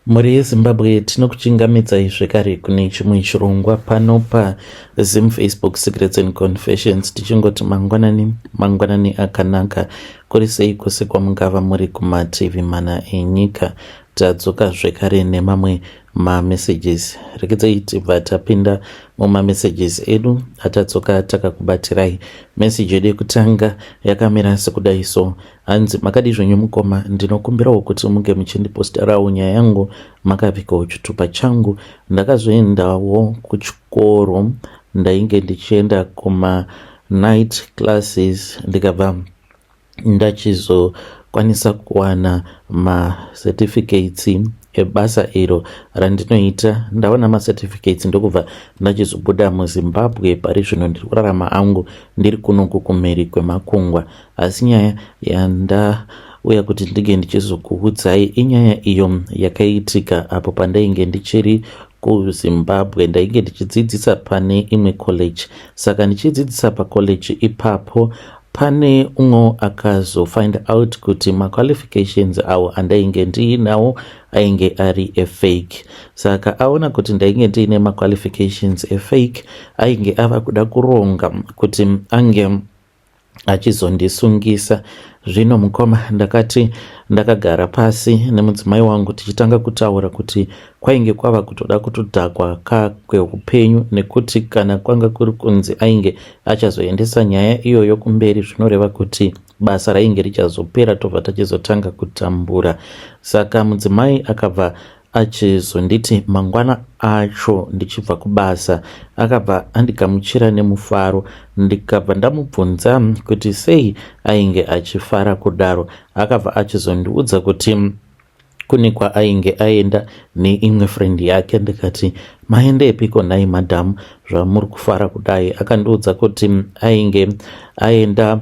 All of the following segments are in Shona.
Mhuri yeZimbabwe, tinokuchingamidzai zvekare kune chimwe chirongwa pano paZim Facebook Secrets and Confessions, tichingoti mangwanani mangwanani akanaka. Kuri sei kwose kwamungava muri kumativi mana enyika? Tadzoka zvekare nemamwe mamessages. Rekedzai tibva tapinda mumamessages edu atadzoka takakubatirai. Message yedu yekutanga yakamira sekudai so. Hanzi, "Makadii zvenyu mukoma? Ndinokumbirawo kuti munge muchindiposterawo nyaya yangu makavikawo chitupa changu. Ndakazoendawo kuchikoro, ndainge ndichienda kuma night classes, ndikabva ndachizokwanisa kuwana macertificates ebasa iro randinoita. Ndaona macertificates, ndokubva ndachizobuda muZimbabwe. Pari zvino ndiri kurarama angu ndiri kunoku kumhiri kwemakungwa, asi nyaya yandauya kuti ndinge ndichizokuudzai inyaya iyo yakaitika apo pandainge ndichiri kuZimbabwe. Ndainge ndichidzidzisa pane imwe college. Saka ndichidzidzisa pacollege ipapo, pane umwe akazofind out kuti maqualifications awo andainge ndiinawo ainge ari efake. Saka aona kuti ndainge ndiine maqualifications efake, ainge ava kuda kuronga kuti ange achizondisungisa. Zvino mukoma, ndakati ndakagara pasi nemudzimai wangu tichitanga kutaura kuti kwainge kwava kutoda kutodhakwa kakweupenyu, nekuti kana kwanga kuri kunzi ainge achazoendesa nyaya iyoyo kumberi, zvinoreva kuti basa rainge richazopera, tobva tachizotanga kutambura. Saka mudzimai akabva achizonditi mangwana acho ndichibva kubasa, akabva andigamuchira nemufaro. Ndikabva ndamubvunza kuti sei ainge achifara kudaro. Akabva achizondiudza kuti kune kwaainge aenda neimwe friend yake. Ndikati, 'Maendepiko nhai madhamu, zvamuri kufara kudai?' Akandiudza kuti ainge aenda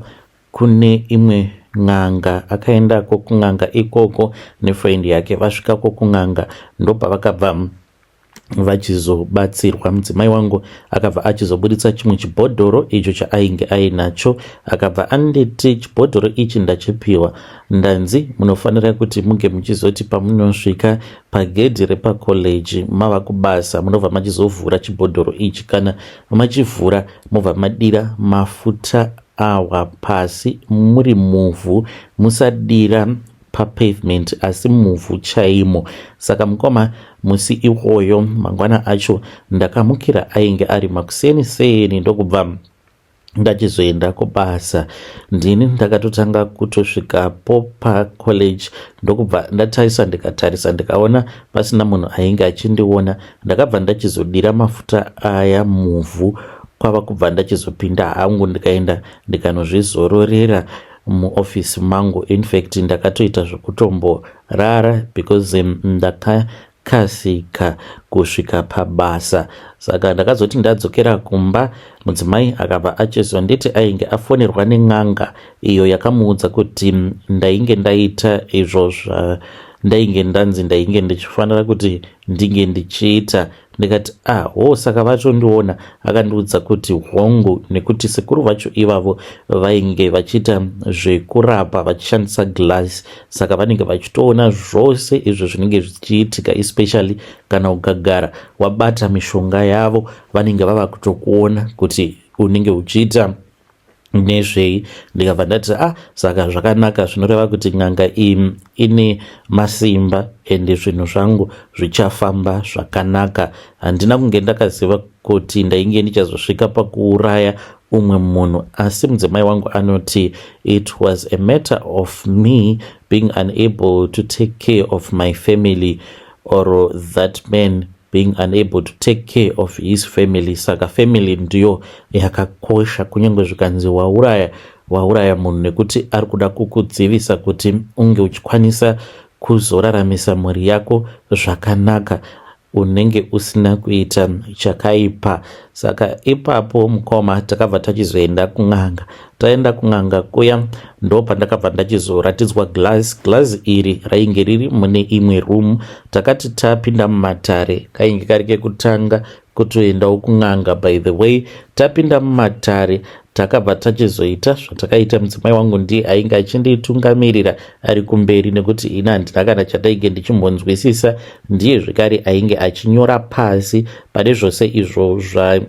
kune imwe n'anga. Akaendako kun'anga ikoko nefriend yake. Vasvikako kun'anga, ndopavakabva vachizobatsirwa. Mudzimai wangu akabva achizobuditsa chimwe chibhodhoro icho chaainge ainacho. Akabva anditi, 'Chibhodhoro ichi ndachipiwa, ndanzi munofanira kuti munge muchizoti pamunosvika pagedhi repakoleji mava kubasa, munobva machizovhura chibhodhoro ichi. Kana machivhura, mobva madira mafuta awa pasi muri muvhu, musadira papavement, asi muvhu chaimo.' Saka mukoma, musi iwoyo mangwana acho ndakamukira ainge ari makuseni seni, ndokubva ndachizoenda kubasa. Ndini ndakatotanga kutosvikapo pacollege, ndokubva ndatarisa, ndikatarisa, ndikaona pasina munhu ainge achindiona. Ndakabva ndachizodira mafuta aya muvhu, kwava kubva ndachizopinda hangu, ndikaenda ndikanozvizororera muofisi mangu. Infact, ndakatoita zvekutomborara because ndakakasika kusvika pabasa. Saka ndakazoti ndadzokera kumba, mudzimai akabva achizonditi ainge afonerwa nen'anga iyo yakamuudza kuti ndainge ndaita izvo zvandainge ndanzi ndainge ndichifanira kuti ndinge ndichiita. Ndikati, 'Ah, ho, saka vatondiona?' Akandiudza kuti hongu, nekuti sekuru vacho ivavo vainge vachiita zvekurapa vachishandisa glass, saka vanenge vachitoona zvose izvo zvinenge zvichiitika, especially kana ukagara wabata mishonga yavo, vanenge vava kutokuona kuti unenge uchiita nezvei. Ndikabva ndati, 'Ah, saka zvakanaka, zvinoreva kuti n'anga iyi ine masimba ende zvinhu zvangu zvichafamba zvakanaka.' Handina kunge ndakaziva kuti ndainge ndichazosvika pakuuraya umwe munhu, asi mudzimai wangu anoti it was a matter of me being unable to take care of my family or that man being unable to take care of his family. Saka family ndiyo yakakosha. Kunyange zvikanzi wauraya, wauraya munhu nekuti ari kuda kukudzivisa kuti unge uchikwanisa kuzoraramisa mhuri yako zvakanaka, unenge usina kuita chakaipa. Saka ipapo mukoma, takabva tachizoenda kun'anga. Taenda kun'anga kuya, ndo pandakabva ndachizoratidzwa glass. Glass iri rainge riri mune imwe room. Takati tapinda mumatare, kainge kari kekutanga kutoendawo kun'anga, by the way. Tapinda mumatare, Takabva tachizoita zvatakaita, mudzimai wangu ndiye ainge achinditungamirira ari kumberi nekuti ini handina kana chandainge ndichimbonzwisisa. Ndiye zvekare ainge achinyora pasi pane zvose izvo zva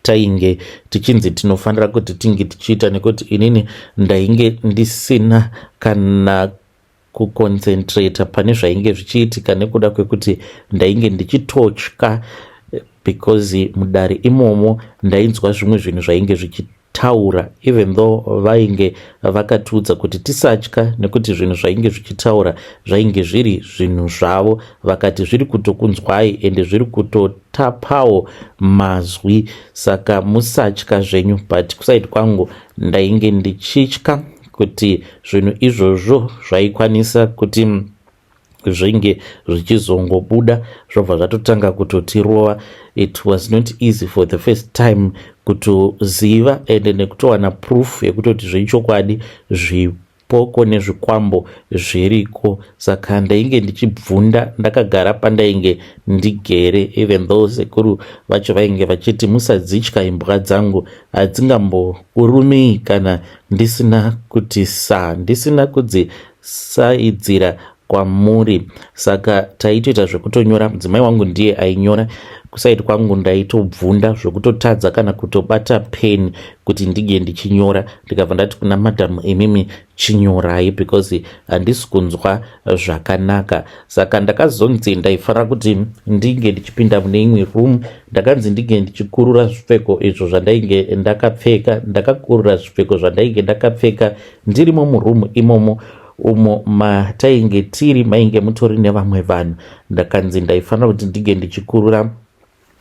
tainge tichinzi tinofanira kuti tinge tichiita, nekuti inini ndainge ndisina kana kuconcentrata pane zvainge zvichiitika nekuda kwekuti ndainge ndichitotya, because mudare imomo ndainzwa zvimwe zvinhu zvainge zvichitaura, even though vainge vakatiudza kuti tisatya nekuti zvinhu zvainge zvichitaura zvainge zviri zvinhu zvavo. Vakati zviri kutokunzwai ende zviri kutotapawo mazwi, saka musatya zvenyu. But kuside kwangu ndainge ndichitya kuti zvinhu izvozvo zvaikwanisa kuti zvinge zvichizongobuda zvobva zvatotanga kutotirova. It was not easy for the first time kutoziva ende nekutowana proof yekutoti zvechokwadi zvipoko nezvikwambo zviriko. Saka ndainge ndichibvunda ndakagara pandainge ndigere, even though sekuru vacho vainge vachiti, "Musadzitya imbwa dzangu, hadzingambokurumii kana ndisina kuti sa ndisina kudzisaidzira kwamuri." Saka taitoita zvekutonyora, mudzimai wangu ndiye ainyora. Kuside kwangu ndaitobvunda zvekutotadza kana kutobata peni kuti ndinge ndichinyora. Ndikabva ndati kuna madhamu, "Imimi chinyorai because handisi kunzwa zvakanaka." Saka ndakazonzi ndaifanira kuti ndinge ndichipinda mune imwe room. Ndakanzi ndinge ndichikurura zvipfeko izvo zvandainge ndakapfeka. Ndakakurura zvipfeko zvandainge ndakapfeka ndirimo muroom imomo. Umo matainge tiri mainge mutori nevamwe vanhu. Ndakanzi ndaifanira kuti ndinge ndichikurura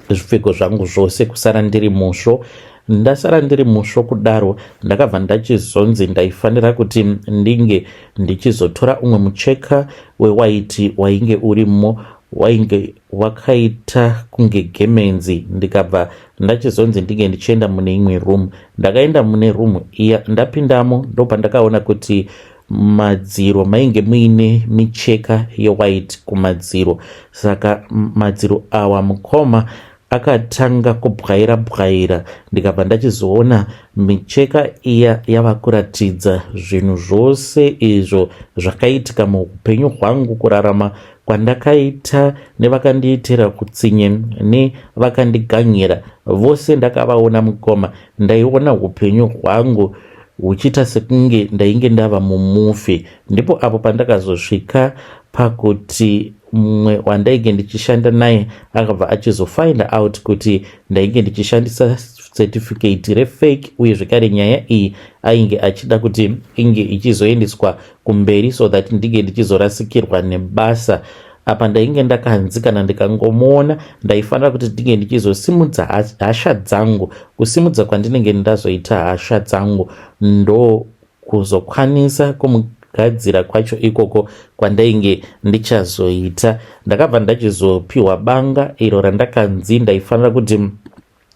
zvipfeko zvangu zvose, kusara ndiri musvo. Ndasara ndiri musvo kudaro, ndakabva ndachizonzi ndaifanira kuti ndinge ndichizotora umwe mucheka wewhite wainge urimo, wainge wakaita kunge gemenzi. Ndikabva ndachizonzi ndinge ndichienda mune imwe room. Ndakaenda mune room iya. Ndapindamo, ndopandakaona kuti madziro mainge muine micheka yewhite kumadziro. Saka madziro awa, mukoma, akatanga kubwaira bwaira. Ndikabva ndachizoona micheka iya yava kuratidza zvinhu zvose izvo zvakaitika muupenyu hwangu, kurarama kwandakaita, nevakandiitira kutsinye nevakandiganyira vose ndakavaona. Mukoma, ndaiona upenyu hwangu huchiita sekunge ndainge ndava mumovie. Ndipo apo pandakazosvika pakuti mumwe wandainge ndichishanda naye akabva achizofind out kuti ndainge ndichishandisa certificate refake, uye zvekare nyaya iyi ainge achida kuti inge ichizoendeswa kumberi so that ndinge ndichizorasikirwa nebasa. Apa ndainge ndakanzi kana ndikangomuona ndaifanira kuti ndinge ndichizosimudza hasha dzangu. Kusimudza kwandinenge ndazoita hasha dzangu ndo kuzokwanisa kumugadzira kwacho ikoko kwandainge ndichazoita. Ndakabva ndachizopiwa banga iro randakanzi ndaifanira kuti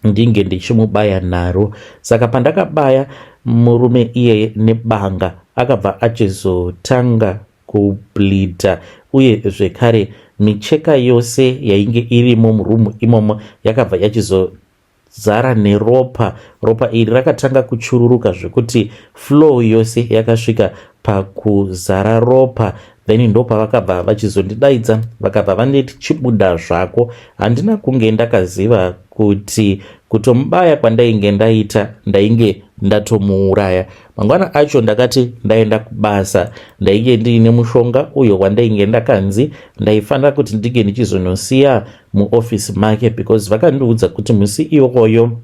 ndinge ndichimubaya naro. Saka pandakabaya murume iyeye nebanga, akabva achizotanga kubleeda, uye zvekare micheka yose yainge irimo muroom imomo yakabva yachizozara neropa. Ropa iri rakatanga kuchururuka zvekuti floor yose yakasvika pakuzara ropa. Then ndopavakabva vachizondidaidza, vakabva vanditi, "Chibuda zvako." Handina kunge ndakaziva kuti kutomubaya kwandainge ndaita ndainge ndatomuuraya. Mangwana acho ndakati ndaenda kubasa, ndainge ndiine mushonga uyo wandainge ndakanzi ndaifanira kuti ndinge ndichizonosiya muofisi make, because vakandiudza kuti musi iyoyo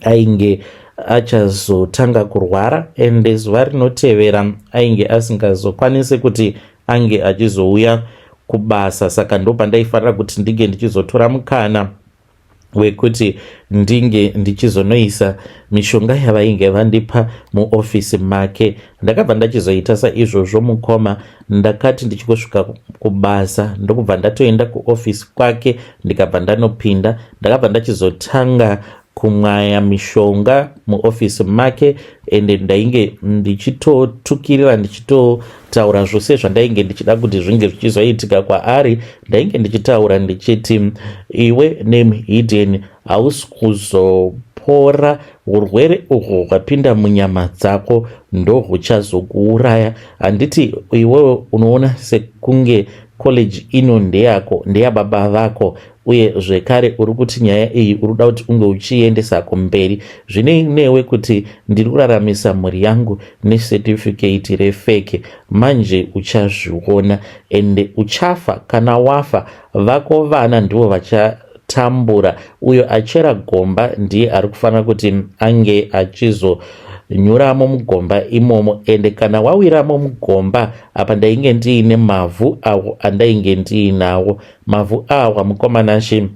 ainge achazotanga kurwara ende zuva rinotevera ainge asingazokwanisi kuti ange achizouya kubasa. Saka ndopandaifanira kuti ndinge ndichizotora mukana wekuti ndinge ndichizonoisa mishonga yavainge vandipa muofisi make. Ndakabva ndachizoita saizvozvo, mukoma. Ndakati ndichingosvika kubasa, ndokubva ndatoenda kuofisi kwake, ndikabva ndanopinda. Ndakabva ndachizotanga kumwaya mishonga muofisi make, ende ndainge ndichitotukirira, ndichitotaura zvose zvandainge ndichida kuti zvinge zvichizoitika kwaari. Ndainge ndichitaura ndichiti, "Iwe name Hidden, hausi kuzoponeswa." Ukasapora urwere uhwo hwapinda munyama dzako ndohuchazokuuraya. Handiti iwewe unoona sekunge college ino ndeyako, ndeyababa vako, uye zvekare uri kuti nyaya iyi uri kuda kuti unge uchiiendesa kumberi. Zvinei newe kuti ndiri kuraramisa mhuri yangu necertificate refeke? Manje uchazviona ende uchafa. Kana wafa, vako vana ndivo vachatambura. Uyo achera gomba ndiye ari kufanira kuti ange achizonyuramo mugomba imomo. Ende kana wawiramo mugomba, apa ndainge ndiine mavhu awo andainge ndiinawo. Mavhu awa, mukoma Nashe,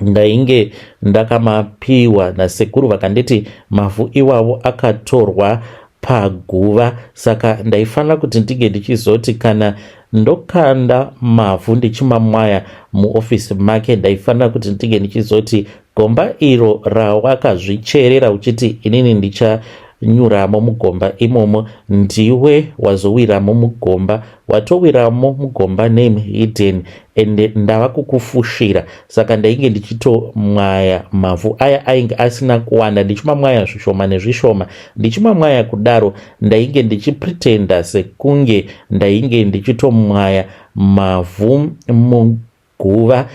ndainge ndakamapiwa nasekuru, vakanditi mavhu iwawo akatorwa paguva. Saka ndaifanira kuti ndinge ndichizoti kana ndokanda mavhu ndichimamwaya muofisi make, ndaifanira kuti ndinge ndichizoti gomba iro rawakazvicherera uchiti inini ndichanyuramo mugomba imomo, ndiwe wazowiramo mugomba, watowiramo mugomba name hidden, ende ndava kukufushira. Saka ndainge ndichitomwaya mavhu aya ainge asina kuwanda, ndichimamwaya zvishoma nezvishoma. Ndichimamwaya kudaro, ndainge ndichipretenda sekunge ndainge ndichitomwaya mavhu muguva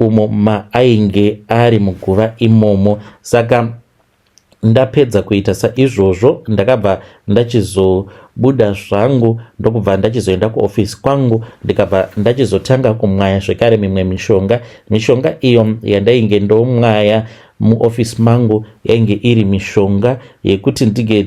umo maainge ari muguva imomo. Saka ndapedza kuita saizvozvo, ndakabva ndachizobuda zvangu, ndokubva ndachizoenda kuofisi kwangu, ndikabva ndachizotanga kumwaya zvekare mimwe mishonga. Mishonga iyo yandainge ndomwaya muofisi mangu yainge iri mishonga yekuti ndinge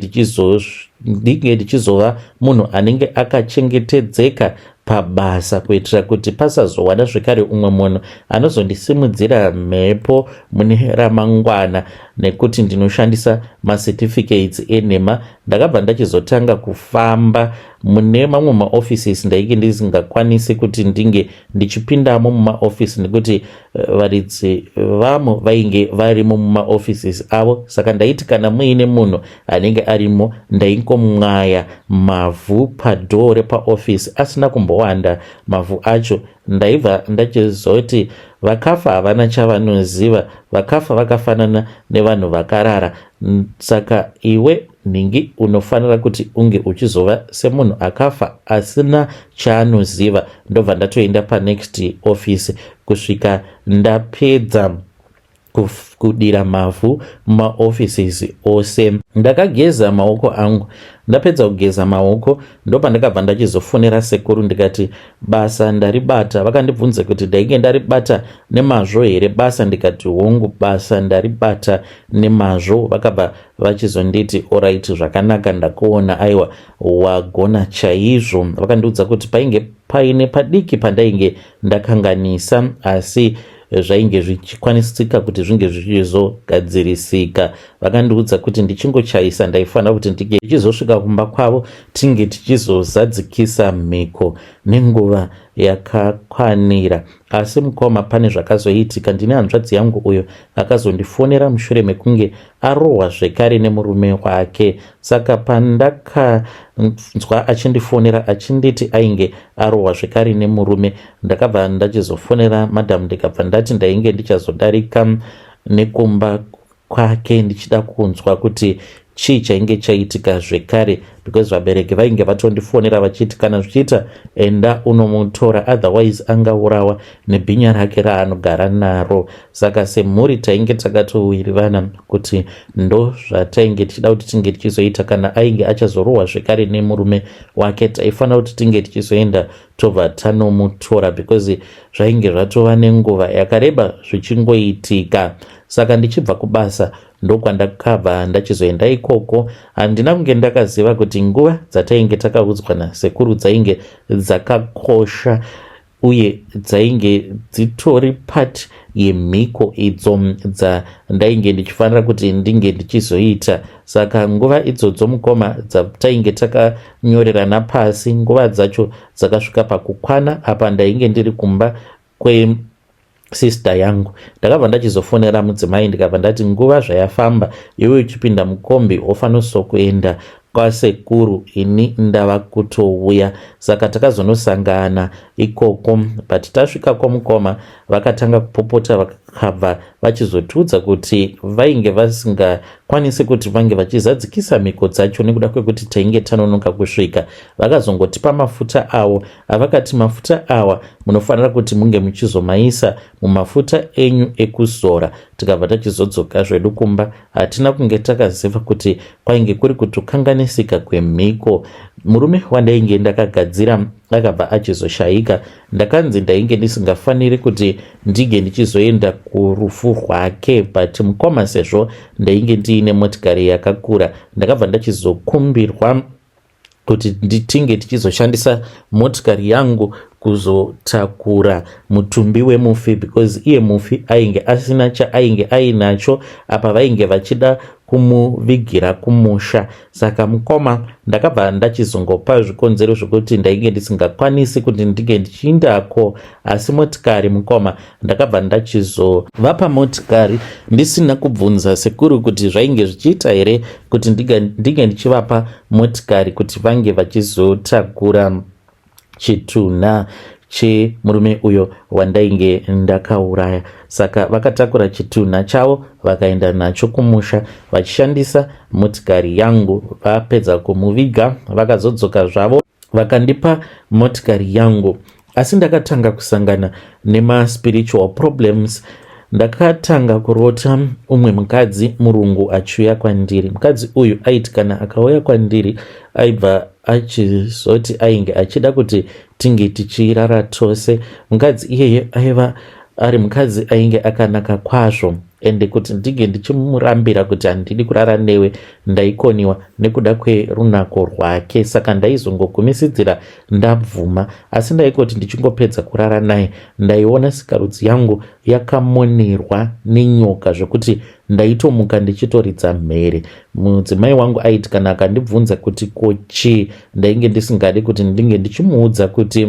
ndichizova munhu anenge akachengetedzeka pabasa, kuitira kuti pasazowana zvekare umwe munhu anozondisimudzira mhepo mune ramangwana nekuti ndinoshandisa macertificates enhema. Ndakabva ndachizotanga kufamba mune mamwe maoffices. Ndainge ndisingakwanisi kuti ndinge ndichipindamo mumaofisi nekuti varidzi vamo vainge varimo mumaoffices avo. Saka ndaiti kana muine munhu anenge arimo, ndaingomwaya mavhu padhoo repaofisi asina kumbowanda mavhu acho. Ndaibva ndachizoti vakafa havana chavanoziva, vakafa vakafanana nevanhu vakarara. Saka iwe nhingi unofanira kuti unge uchizova semunhu akafa asina chaanoziva. Ndobva ndatoenda panext office kusvika ndapedza kudira mavhu mumaoffices ose. Ndakageza maoko angu. Ndapedza kugeza maoko, ndopandakabva ndachizofonera sekuru, ndikati basa ndaribata. Vakandibvunza kuti ndainge ndaribata nemazvo here basa, ndikati hongu, basa ndaribata nemazvo. Vakabva vachizonditi alright, zvakanaka, ndakuona, aiwa wagona chaizvo. Vakandiudza kuti painge paine padiki pandainge ndakanganisa, asi zvainge zvichikwanisika kuti zvinge zvichizogadzirisika. Vakandiudza kuti ndichingochaisa ndaifanira kuti ndinge ndichizosvika kumba kwavo, tinge tichizozadzikisa mhiko nenguva yakakwanira. Asi mukoma, pane zvakazoitika. Ndine hanzvadzi yangu uyo akazondifonera mushure mekunge arohwa zvekare nemurume wake. Saka pandakanzwa achindifonera achinditi ainge arohwa zvekare nemurume, ndakabva ndachizofonera madam, ndikabva ndati ndainge ndichazodarika nekumba kwake ndichida kunzwa kuti chii chainge chaitika zvekare, because vabereki vainge vatondifonera vachiti kana zvichiita enda unomutora, otherwise angaurawa nebhinya rake raanogara naro. Saka semhuri tainge takatowirirana kuti ndo zvatainge tichida kuti tinge tichizoita. Kana ainge achazorohwa zvekare nemurume wake, taifanira kuti tinge tichizoenda tobva tanomutora, because zvainge zvatova nenguva yakareba zvichingoitika. Saka ndichibva kubasa ndokwandakabva ndachizoenda ikoko. Handina kunge ndakaziva kuti nguva dzatainge takaudzwa nasekuru dzainge dzakakosha uye dzainge dzitori part yemhiko idzo dzandainge ndichifanira kuti ndinge ndichizoita. Saka nguva idzodzo, mukoma, dzatainge takanyorerana pasi, nguva dzacho dzakasvika pakukwana. Apa ndainge ndiri kumba kwe sister yangu. Ndakabva ndachizofonera mudzimai, ndikabva ndati nguva zvayafamba, iwe uchipinda mukombi wofanira kuenda kwasekuru, ini ndava kutouya. Saka takazonosangana ikoko, but tasvikako, mukoma, vakatanga kupopota. Vakabva vachizotiudza kuti vainge vasingakwanisi kuti vange vachizadzikisa mhiko dzacho nekuda kwekuti tainge tanonoka kusvika. Vakazongotipa mafuta awo avakati mafuta awa munofanira kuti munge muchizomaisa mumafuta enyu ekuzora. Tikabva tachizodzoka zvedu kumba, hatina kunge takaziva kuti kwainge kuri kutokanganisika kwemhiko. Murume wandainge ndakagadzira akabva achizoshayika. Ndakanzi ndainge ndisingafaniri kuti ndinge ndichizoenda kurufu rwake, but mukoma, sezvo ndainge ndiine motikari yakakura, ndakabva ndachizokumbirwa kuti tinge tichizoshandisa motikari yangu kuzotakura mutumbi wemufi, because iye mufi ainge asina chaainge ainacho. Apa vainge vachida kumuvigira kumusha. Saka mukoma, ndakabva ndachizongopa zvikonzero zvekuti ndainge ndisingakwanisi kuti ndinge ndichiindako, asi motikari, mukoma, ndakabva ndachizovapa motikari ndisina kubvunza sekuru kuti zvainge zvichiita here kuti ndinge ndichivapa motikari kuti vange vachizotakura chitunha chemurume uyo wandainge ndakauraya. Saka vakatakura chitunha chavo vakaenda nacho kumusha vachishandisa motikari yangu. Vapedza kumuviga, vakazodzoka zvavo vakandipa motikari yangu, asi ndakatanga kusangana nemaspiritual problems. Ndakatanga kurota umwe mukadzi murungu achiuya kwandiri. Mukadzi uyu aiti kana akauya kwandiri, aibva achizoti ainge achida kuti tinge tichirara tose. Mukadzi iyeye aiva ari mukadzi ainge akanaka kwazvo, ende kuti ndinge ndichimurambira kuti handidi kurara newe, ndaikoniwa nekuda kwerunako rwake. Saka ndaizongogumisidzira ndabvuma, asi ndaikoti ndichingopedza kurara naye, ndaiona sikarudzi yangu yakamonerwa nenyoka, zvekuti ndaitomuka ndichitoridza mhere. Mudzimai wangu aiti kana akandibvunza kuti ko chii, ndainge ndisingadi kuti ndinge ndichimuudza kuti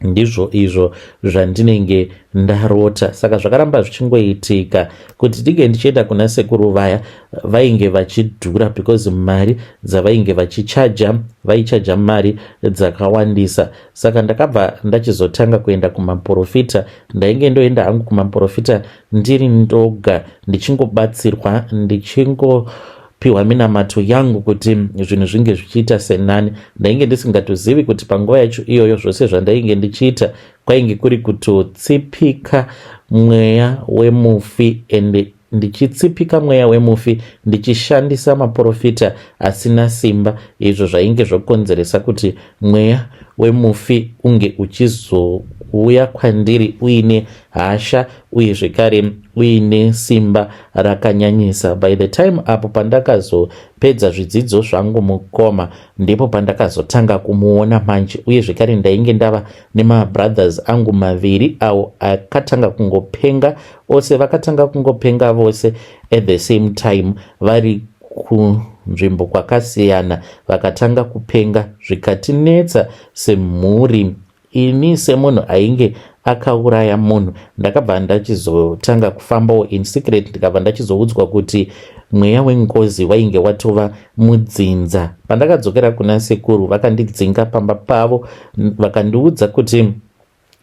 ndizvo izvo zvandinenge ndarota. Saka zvakaramba zvichingoitika kuti ndinge ndichienda kuna sekuru vaya. Vainge vachidhura because mari dzavainge vachichaja, vaichaja mari dzakawandisa. Saka ndakabva ndachizotanga kuenda kumaprofita. Ndainge ndoenda hangu kumaprofita ndiri ndoga, ndichingobatsirwa, ndichingo piwa minamato yangu kuti zvinhu zvinge zvichiita senani. Ndainge ndisingatozivi kuti panguva yacho iyoyo zvose zvandainge ndichiita kwainge kuri kutotsipika mweya wemufi, ende ndichitsipika mweya wemufi ndichishandisa maprofita asina simba, izvo zvainge zvokonzeresa kuti mweya wemufi unge uchizouya kwandiri uine hasha uye zvekare uine simba rakanyanyisa. By the time apo pandakazopedza zvidzidzo zvangu, mukoma, ndipo pandakazotanga kumuona manje. Uye zvekare ndainge ndava nemabrothers angu maviri awo akatanga kungopenga ose. Vakatanga kungopenga vose at the same time, vari kunzvimbo kwakasiyana. Vakatanga kupenga, zvikatinetsa semhuri. Ini semunhu ainge akauraya munhu, ndakabva ndachizotanga kufambawo in secret. Ndikabva ndachizoudzwa kuti mweya wengozi wainge watova mudzinza. Pandakadzokera kuna sekuru, vakandidzinga pamba pavo. Vakandiudza kuti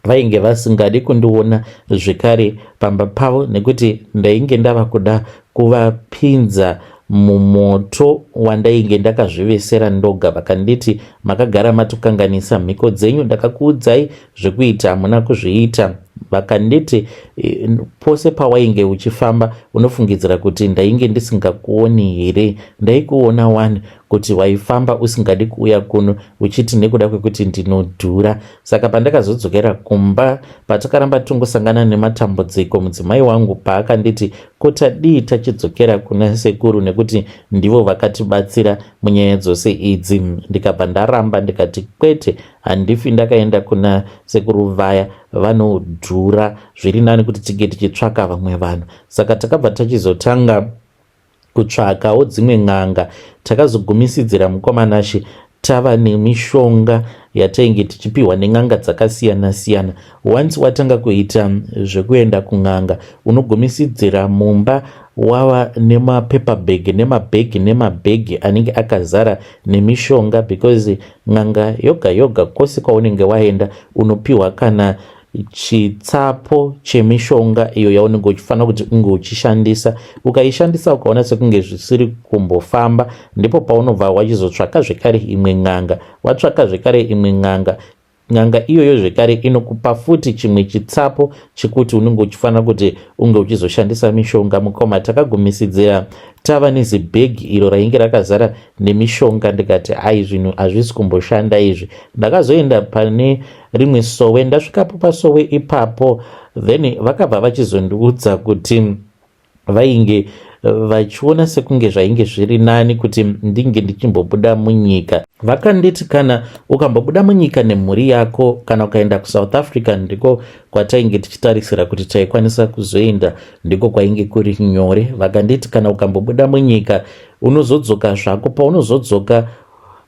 vainge vasingadi kundiona zvekare pamba pavo nekuti ndainge ndava kuda kuvapinza mumoto wandainge ndakazvivesera ndoga. Vakanditi, "Makagara matokanganisa mhiko dzenyu. Ndakakuudzai zvekuita, hamuna kuzviita." Vakanditi, "Pose pawainge uchifamba, unofungidzira kuti ndainge ndisingakuoni here? Ndaikuona wani kuti waifamba usingadi kuuya kuno, uchiti nekuda kwekuti ndinodhura." Saka pandakazodzokera kumba, patakaramba tongosangana nematambudziko, mudzimai wangu paakanditi, "Ko tadii tachidzokera kuna sekuru, nekuti ndivo vakatibatsira munyaya dzose idzi?" Ndikabva ndaramba, ndikati, "Kwete, handifi ndakaenda kuna sekuru vaya, vanodhura. Zviri nani kuti tinge tichitsvaka vamwe vanhu." Saka takabva tachizotanga kutsvakawo dzimwe n'anga. Takazogumisidzira, mukoma Nashe, tava nemishonga yatainge tichipiwa nen'anga dzakasiyana siyana. Once watanga kuita zvekuenda kun'anga, unogumisidzira mumba wava nemapaper nemabhegi nemabhegi anenge akazara nemishonga, because n'anga yoga yoga, kwose kwaunenge waenda, unopiwa kana Chitsapo chemishonga iyo yaunenge uchifanira kuti unge uchishandisa, ukaishandisa ukaona sekunge zvisiri kumbofamba, ndipo paunobva wachizotsvaka zvekare imwe n'anga. Watsvaka zvekare imwe n'anga, n'anga iyoyo zvekare inokupa futi chimwe chitsapo chekuti unenge uchifanira kuti unge uchizoshandisa mishonga. Mukoma, takagumisidzira tava nezibhegi iro rainge rakazara nemishonga. Ndikati, "Ai, zvinhu hazvisi kumboshanda izvi." Ndakazoenda pane rimwe sowe. Ndasvikapo pasowe ipapo, then vakabva vachizondiudza kuti vainge vachiona sekunge zvainge zviri nani kuti ndinge ndichimbobuda munyika. Vakanditi, "Kana ukambobuda munyika nemhuri yako, kana ukaenda kuSouth Africa," ndiko kwatainge tichitarisira kuti taikwanisa kuzoenda, ndiko kwainge kuri nyore. Vakanditi, "Kana ukambobuda munyika, unozodzoka zvako. Paunozodzoka,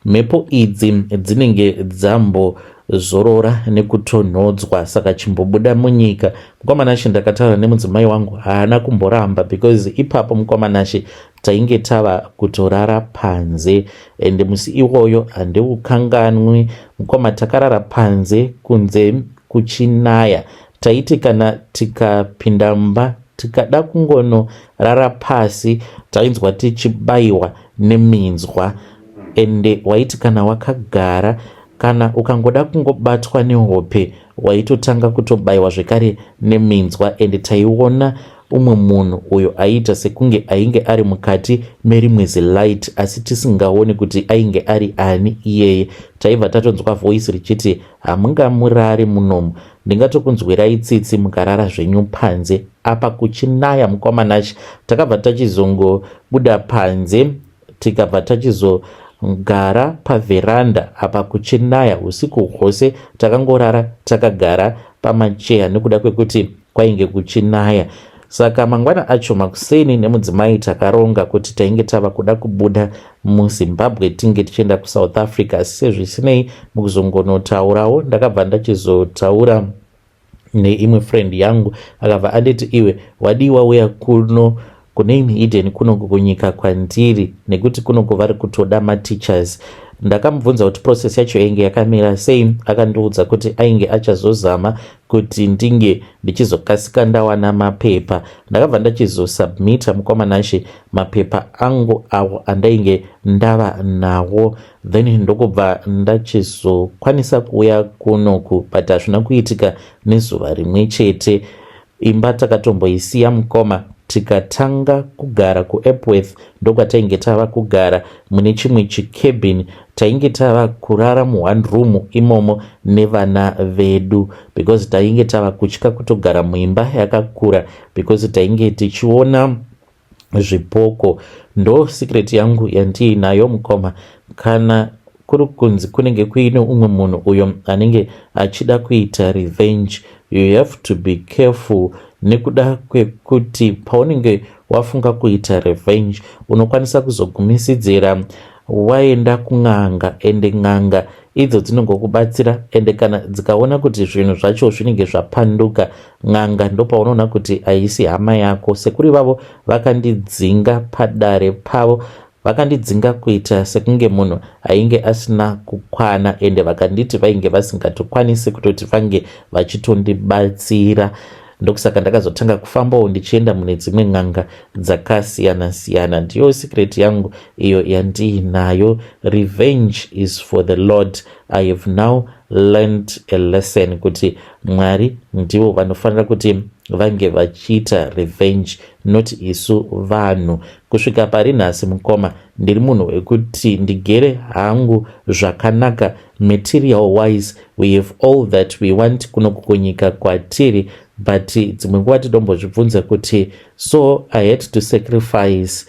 mhepo idzi dzinenge dzambozorora nekutonhodzwa, saka chimbobuda munyika." Mukwamanashi, ndakataura nemudzimai wangu, haana kumboramba, because ipapo, mukwamanashi, tainge tava kutorara panze. Ende musi iwoyo handiukanganwi, mukoma. Takarara panze, kunze kuchinaya. Taiti kana tikapinda mumba, tikada kungonorara pasi, tainzwa tichibayiwa neminzwa. Ende waiti kana wakagara, kana ukangoda kungobatwa nehope, waitotanga kutobayiwa zvekare neminzwa. Ende taiona umwe munhu uyo aiita sekunge ainge ari mukati merimwe zilight, asi tisingaoni kuti ainge ari ani iyeye. Taibva tatonzwa voice richiti, "Hamungamurari munomu, ndingatokunzwirai tsitsi mukarara zvenyu panze." Apa kuchinaya, mukwamanachi. Takabva tachizongobuda panze, tikabva tachizogara pavheranda, apa kuchinaya. Usiku hwose takangorara takagara pamacheya nekuda kwekuti kwainge kuchinaya. Saka mangwana acho makuseni, nemudzimai takaronga kuti tainge tava kuda kubuda muZimbabwe, tinge tichienda kuSouth Africa. Asi sezvisinei, mukuzongonotaurawo, ndakabva ndachizotaura neimwe friend yangu, akabva anditi, "Iwe, wadii wauya kuno kune imwe Eden, kuno kunyika kwandiri, nekuti kunoku vari kutoda mateachers?" Ndakamubvunza kuti process yacho yainge yakamira sei. Akandiudza kuti ainge achazozama kuti ndinge ndichizokasika ndawana mapepa. Ndakabva ndachizosubmita, mukomanashe, mapepa angu awo andainge ndava nawo, then ndokubva ndachizokwanisa kuuya kunoku. But hazvina kuitika nezuva rimwe chete. Imba takatomboisiya, mukoma, tikatanga kugara kuEpworth. Ndokwatainge tava kugara mune chimwe chicabin. Tainge tava kurara muone room imomo nevana vedu, because tainge tava kutya kutogara muimba yakakura, because tainge tichiona zvipoko. Ndo secret yangu yandiinayo, mukoma. Kana kuri kunzi kunenge kuine umwe munhu uyo anenge achida kuita revenge, you have to be careful, nekuda kwekuti paunenge wafunga kuita revenge, unokwanisa kuzogumisidzira waenda kun'anga, ende n'anga idzo dzinongokubatsira. Ende kana dzikaona kuti zvinhu zvacho zvinenge zvapanduka, n'anga ndopaunoona kuti haisi hama yako. Sekuri vavo vakandidzinga padare pavo, vakandidzinga kuita sekunge munhu ainge asina kukwana, ende vakanditi vainge vasingatokwanisi kutoti vange vachitondibatsira. Ndokusaka ndakazotanga kufambawo ndichienda mune dzimwe n'anga dzakasiyana-siyana. Ndiyo secret yangu iyo yandiinayo. Revenge is for the Lord. I have now learned a lesson kuti Mwari ndivo vanofanira kuti vange vachiita revenge, not isu vanhu. Kusvika pari nhasi, mukoma, ndiri munhu wekuti ndigere hangu zvakanaka. Material wise, we have all that we want kuno kunyika kwatiri, but dzimwe nguva tinombozvibvunza kuti, so I had to sacrifice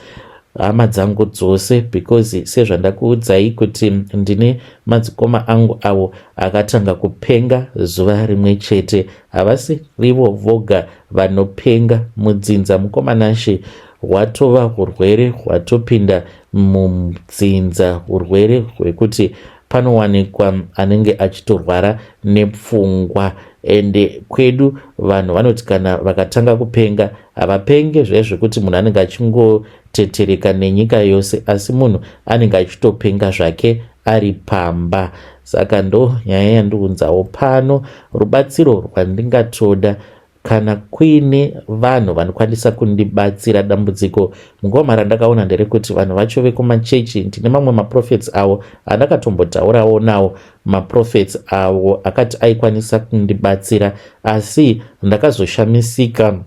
hama dzangu dzose, because sezvandakuudzai kuti ndine madzikoma angu avo akatanga kupenga zuva rimwe chete. Havasi rivo voga vanopenga mudzinza, mukomanashe. Hwatova urwere hwatopinda mudzinza, urwere hwekuti panowanikwa anenge achitorwara nepfungwa. Ende kwedu vanhu vanoti kana vakatanga kupenga, havapenge zviya zvekuti munhu anenge achingotaura. kutetereka nenyika yose asi munhu anenge achitopenga zvake ari pamba. Saka ndo nyaya yandiunzawo pano, rubatsiro rwandingatoda kana kuine vanhu vanokwanisa kundibatsira. Dambudziko mungoma randakaona nderekuti vanhu vacho vekumachechi, ndine mamwe maprofets avo andakatombotaurawo nawo, maprofets avo akati aikwanisa kundibatsira, asi ndakazoshamisika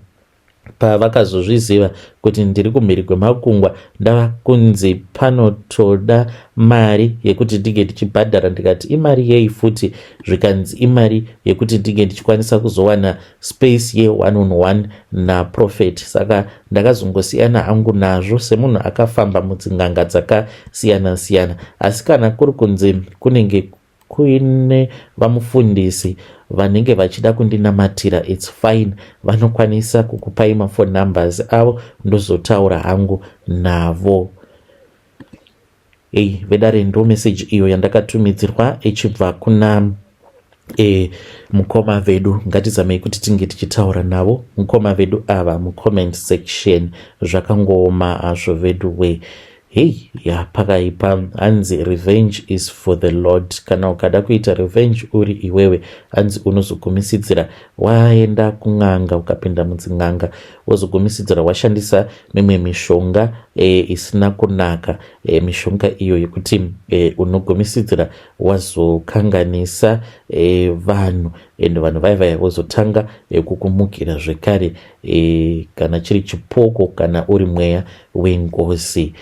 pavakazozviziva kuti ndiri kumhiri kwemakungwa, ndava kunzi panotoda mari yekuti ndinge ndichibhadhara. Ndikati imari yei futi? Zvikanzi imari yekuti ndinge ndichikwanisa kuzowana space ye1 on 1 naprophet. Saka ndakazongosiyana hangu nazvo semunhu akafamba mudzinganga dzakasiyana siyana. Asi kana kuri kunzi kunenge kuine vamufundisi vanenge vachida kundinamatira, it's fine, vanokwanisa kukupai maphone numbers avo, ndozotaura hangu navo. Ei vedare, ndo message iyo yandakatumidzirwa ichibva kuna mukoma vedu. Ngatizamei kuti tinge tichitaura navo mukoma vedu ava mucomment section. Zvakangooma hazvo vedu we. Hei ya, pakaipa. Hanzi revenge is for the Lord. Kana ukada kuita revenge uri iwewe, hanzi unozogumisidzira waenda kun'anga, ukapinda mudzin'anga, wozogumisidzira washandisa mimwe mishonga isina kunaka, mishonga iyo yekuti unogumisidzira wazokanganisa vanhu, ende vanhu vai vai vozotanga kukumukira zvekare, kana chiri chipoko, kana uri mweya wengozi.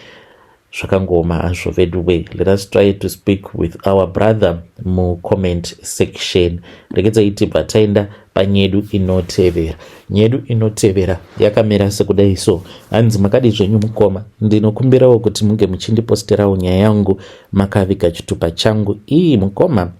Zvakangooma hazvo vedu we. Let us try to speak with our brother mucomment section. Regedzai tibva taenda panyedu inotevera. Nyedu inotevera yakamira sekudai so. Hanzi, makadi zvenyu mukoma? Ndinokumbirawo kuti munge muchindiposterawo nyaya yangu makaviga chitupa changu. Ii mukoma,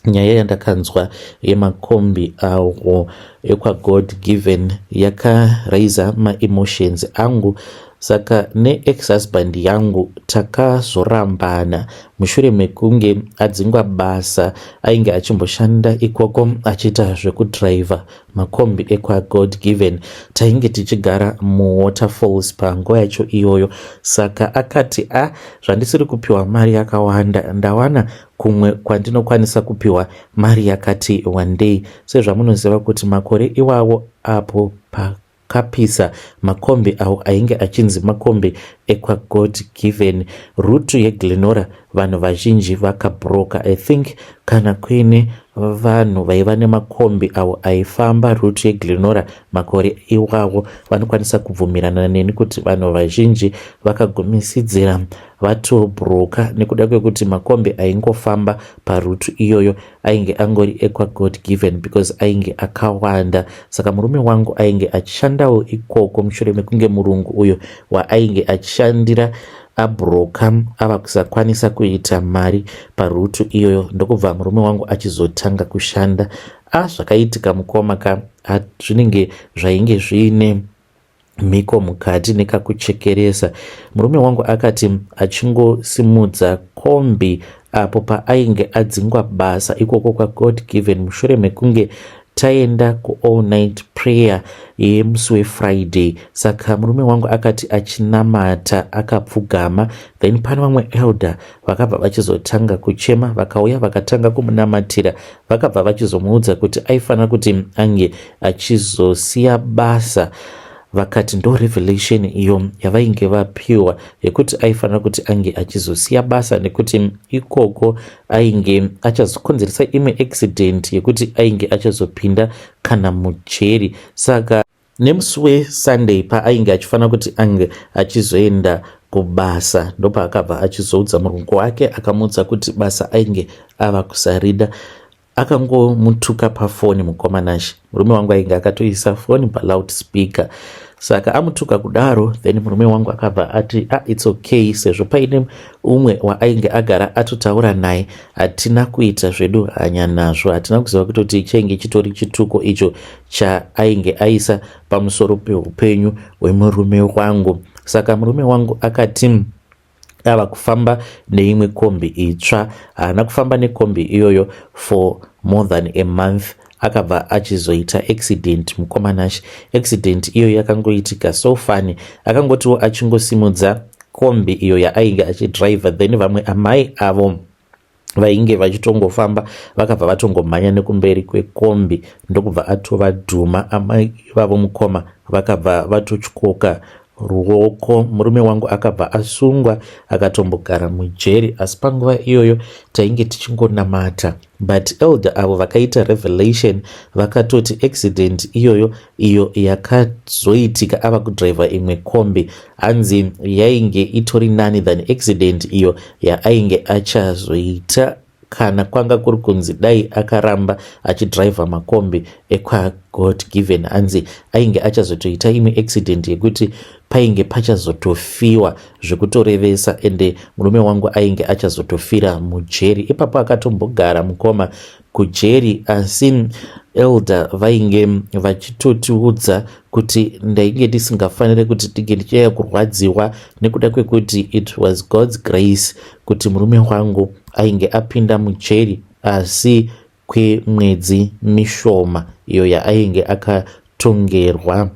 nyaya yandakanzwa yemakombi awo ekwaGod Given yakaraisa maemotions angu. Saka neex-husband yangu takazorambana mushure mekunge adzingwa basa. Ainge achimboshanda ikoko achiita zvekudhiraivha makombi ekwaGod Given. Tainge tichigara muWaterfalls panguva yacho iyoyo. Saka akati, a zvandisiri kupiwa mari yakawanda, ndawana kumwe kwandinokwanisa kupiwa mari yakati wandei. Sezvamunoziva kuti makore iwawo apo pakapisa makombi awo ainge achinzi makombi ekwaGod Given, route yeGlen Norah, vanhu vazhinji vakabroka. I think kana kuine vanhu vaiva nemakombi avo aifamba route yeGlen Norah makore iwawo, vanokwanisa kubvumirana neni kuti vanhu vazhinji vakagumisidzira vatobroka nekuda kwekuti makombi aingofamba paroute iyoyo ainge angori ekwaGod Given because ainge akawanda. Saka murume wangu ainge achishandawo ikoko. Mushure mekunge murungu uyo waainge achishandira abroka, ava kusakwanisa kuita mari paroute iyoyo, ndokubva murume wangu achizotanga kushanda. A zvakaitika mukoma ka, zvinenge zvainge zviine mhiko mukati nekakuchekeresa. Murume wangu akati achingosimudza kombi apo paainge adzingwa basa ikoko kwaGod Given, mushure mekunge taenda kuall night prayer yemusi weFriday, saka murume wangu akati achinamata akapfugama, then pane vamwe elder vakabva vachizotanga kuchema, vakauya vakatanga kumunamatira. Vakabva vachizomuudza kuti aifanira kuti ange achizosiya basa. Vakati ndo revelation iyo yavainge vapiwa yekuti aifanira kuti ange achizosiya basa nekuti ikoko ainge achazokonzeresa imwe accident yekuti ainge achazopinda kana mujeri. Saka nemusi weSunday paainge achifanira kuti ange achizoenda kubasa, ndopaakabva achizoudza murungu wake. Akamuudza kuti basa ainge ava kusarida. Akangomutuka pafoni mukomanashi. Murume wangu ainge akatoisa foni paloud speaker. Saka amutuka kudaro, then murume wangu akabva ati, ah, it's okay, sezvo paine umwe waainge agara atotaura naye. Hatina kuita zvedu hanya nazvo, hatina kuziva kutoti chainge chitori chituko icho chaainge aisa pamusoro peupenyu hwemurume wangu. Saka murume wangu akati ava kufamba neimwe kombi itsva. Haana kufamba nekombi iyoyo for more than a month. Akabva achizoita accident mukoma Nash. Accident iyo yakangoitika so funny. Akangotiwo achingosimudza kombi iyo yaainge achidriver, then vamwe amai avo vainge vachitongofamba vakabva vatongomhanya nekumberi kwekombi, ndokubva atovadhuma amai vavo mukoma, vakabva vatotyoka ruoko. Murume wangu akabva asungwa, akatombogara mujeri, asi panguva iyoyo tainge tichingonamata. But elder avo vakaita revelation, vakatoti accident iyoyo, iyo yakazoitika ava kudhiraivha imwe kombi, hanzi yainge itori nani than accident iyo yaainge achazoita kana kwanga kuri kunzi dai akaramba achidhiraivha makombi ekwaGod Given. Hanzi ainge achazotoita imwe accident yekuti painge pachazotofiwa zvekutorevesa, ende murume wangu ainge achazotofira mujeri. Ipapo akatombogara mukoma kujeri, asi elder vainge vachitotiudza kuti ndainge ndisingafaniri kuti ndinge ndichinyanya kurwadziwa nekuda kwekuti it was God's grace kuti murume wangu ainge apinda mujeri asi kwemwedzi mishoma iyo yaainge akatongerwa,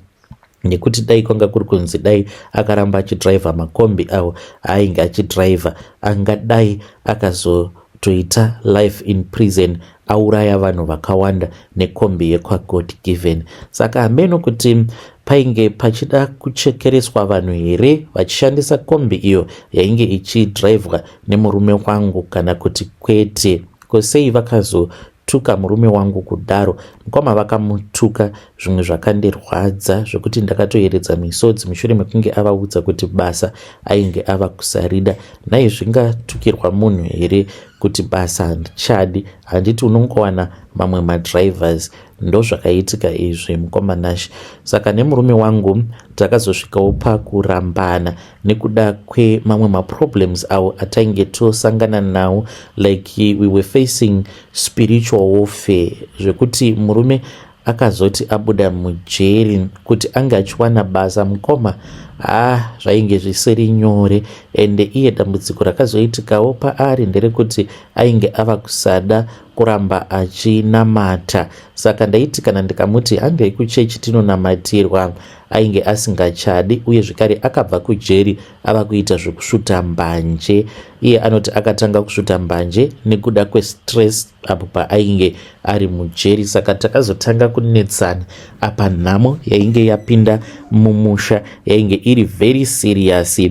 nekuti dai kwanga kuri kunzi dai akaramba achidhiraivha makombi avo ainge achidhiraivha, angadai akazotoita life in prison, auraya vanhu vakawanda nekombi yekwaGod Given. Saka hameno kuti painge pachida kuchekereswa vanhu here vachishandisa kombi iyo yainge ichidhiraivhwa nemurume wangu kana kuti kwete. Kosei vakazotuka murume wangu kudaro mukoma? Vakamutuka zvimwe zvakandirwadza zvekuti ndakatoyeredza misodzi mushure mekunge avaudza kuti basa ainge ava kusarida. Nhai, zvingatukirwa munhu here kuti basa handichadi? Handiti unongowana mamwe madrivers? Ndozvakaitika izvi mukoma Nash. Saka nemurume wangu takazosvikawo pakurambana nekuda kwemamwe maproblems avo atainge tosangana nawo, like we were facing spiritual warfare, zvekuti murume akazoti abuda mujeri kuti ange achiwana basa mukoma, ha, zvainge zvisiri nyore. Ende iye dambudziko rakazoitikawo paari nderekuti ainge ava kusada kuramba achinamata. Saka ndaiti kana ndikamuti handei kuchechi tinonamatirwa, ainge asingachadi. Uye zvekare akabva kujeri ava kuita zvekusvuta mbanje. Iye anoti akatanga kusvuta mbanje nekuda kwestress apo paainge ari mujeri. Saka takazotanga kunetsana apa. Nhamo yainge yapinda mumusha yainge iri very serious.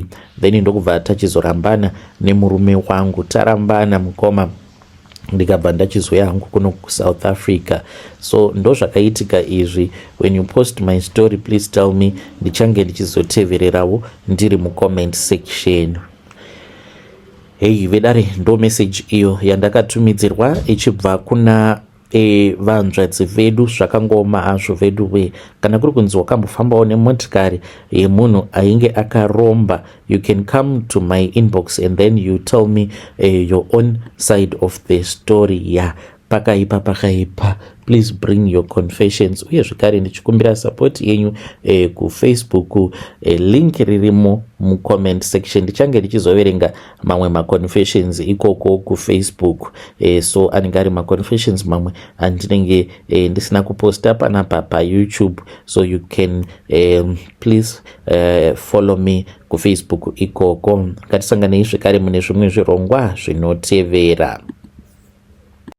Then ndokubva tachizorambana nemurume wangu. Tarambana mukoma, ndikabva ndachizoya hangu kuno kuSouth Africa. So ndo zvakaitika izvi. When you post my story, please tell me, ndichange ndichizotevererawo ndiri mucomment section. Hei vedare, ndo message iyo yandakatumidzirwa ichibva kuna vanzvadzi vedu. Zvakangooma hazvo vedu we. Kana kuri kunzi wakambofambawo nemotikari yemunhu ainge akaromba, you can come to my inbox and then you tell me your own side of the story. Ya yeah. Pakaipa, pakaipa. Please bring your confessions. Uye zvekare ndichikumbira support yenyu kuFacebook, link ririmo mucomment section. Ndichange ndichizoverenga mamwe maconfessions ikoko kuFacebook. So anenge ari maconfessions mamwe andinenge ndisina kuposta panapa paYouTube, so you can please follow me kuFacebook ikoko. Ngatisanganei zvekare mune zvimwe zvirongwa zvinotevera.